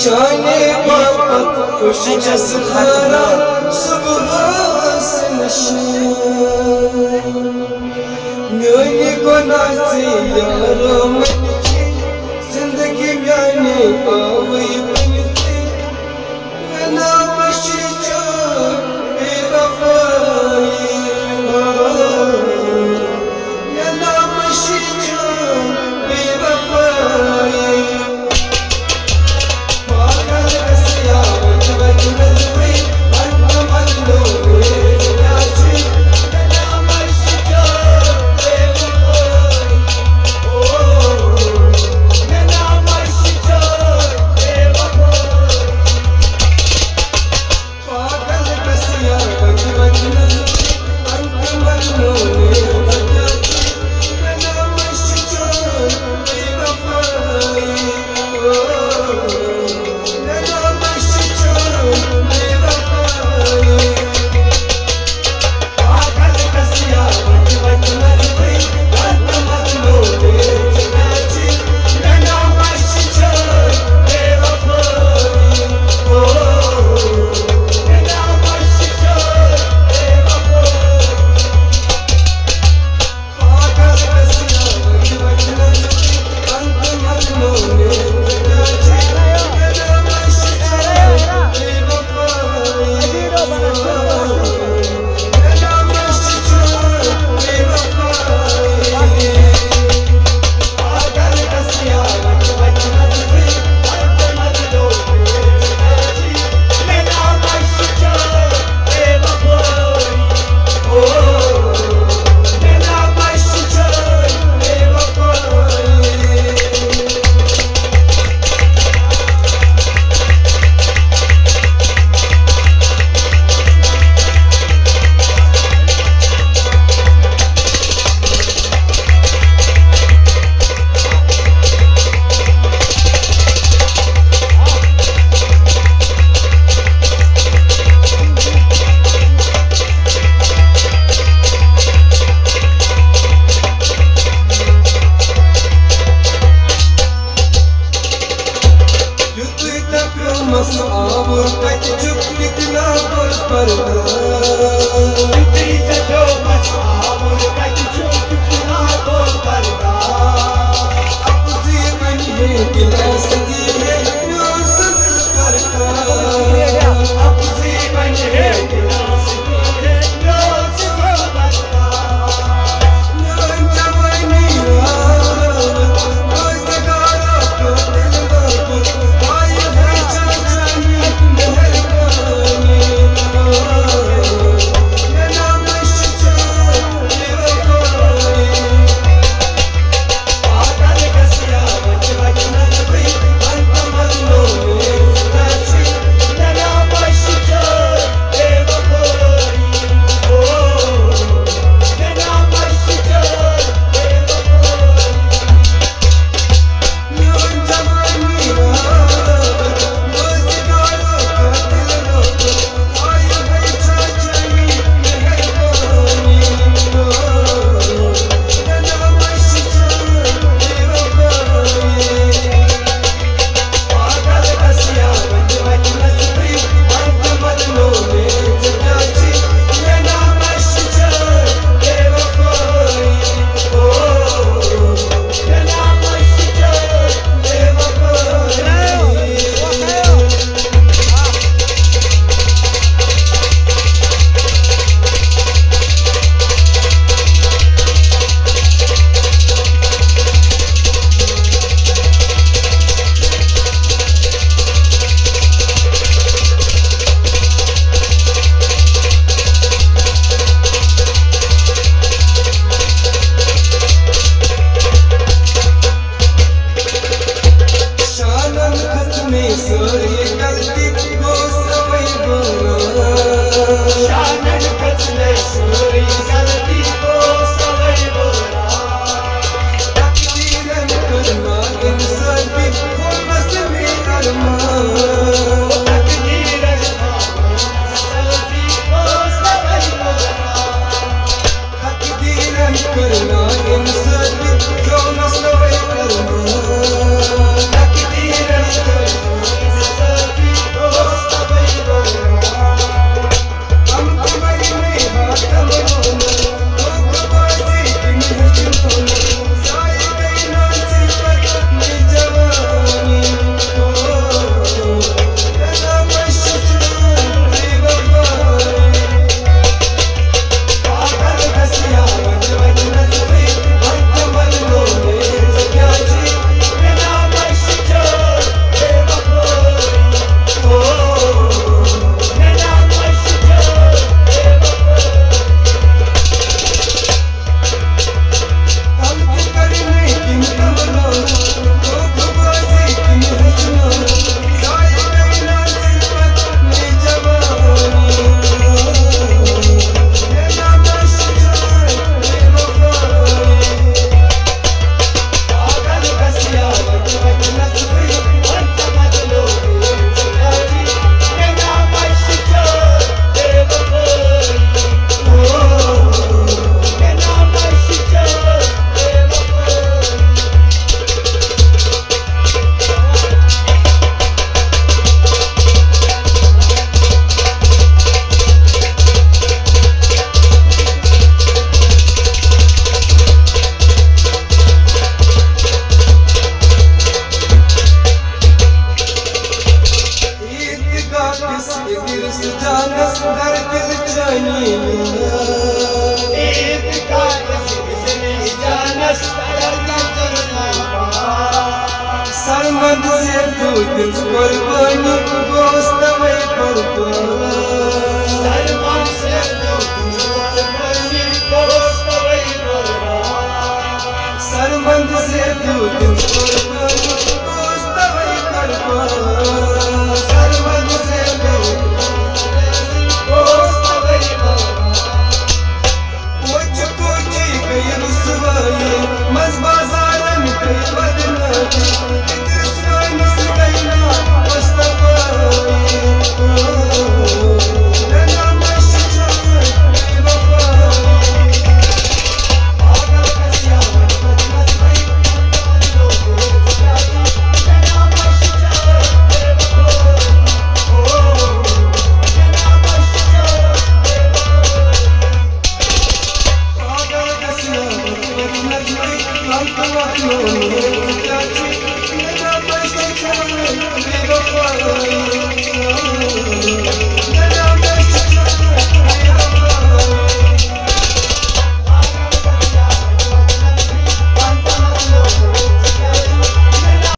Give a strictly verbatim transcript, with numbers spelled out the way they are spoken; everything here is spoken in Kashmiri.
چانے باپتھ خوش چھس ہاران صبحس نشہ۔ میٲنۍ گۄناہ ژےٚ یارو مٔنۍ چھِ، زندگی میانہِ آوٕے بٔنِتھ۔ مےٚ ناو مٔشی چھُ بے وفایی۔ مےٚ ناو مٔشی چھُ بے وفایی۔ یُتُے تَپیومَس آوُر کَتہِ چھُکھ نِکناپوٚز پرداش۔ یُتُے تَپیومَس آوُر کَتہِ چھُکھ نِکناپوٚز پرداش۔ اَپُزٕے وَنہِ ہے گِلاس دی ہے میون سُہ دِل پرکاش۔ اَپُزٕے وَنہِ ہے گِلاس دی ہے میون سُہ دِل پرکاش۔ شانن کھٔژ مےٚ سٲرٕے غلطی، گوس اَوَے وٲران۔ شانن کھٔژ مےٚ سٲرٕے غلطی، گوس اَوَے وٲران۔ تقدیٖرن کٔر نااِنصٲفی، کھوٗنس مےٚ ارمان۔ تقدیٖرن کٔر نااِنصٲفی، گوس اَوَے وٲران۔ تقدیٖرن کٔر نااِنصٲفی، کھیوٚونس نوٚوُے ارمان۔ تقدیٖرن کٔر نااِنصٲفی، زیتو دِژ قۄربٲنی، بہٕ اوس تَوَے قۄربان۔ سرمن زیتو دِژ قۄربٲنی، بہٕ اوس تَوَے قۄربان۔ سرمن زیتو دِژ قۄربٲنی، بہٕ اوس تَوَے قۄربان۔ سرمن زیتو دِژ قۄربٲنی، بہٕ اوس تَوَے قۄربان۔ کوچہِ کوچہِ گٔے رسوایی، منٛز بازارن گٔے بدنٲمی۔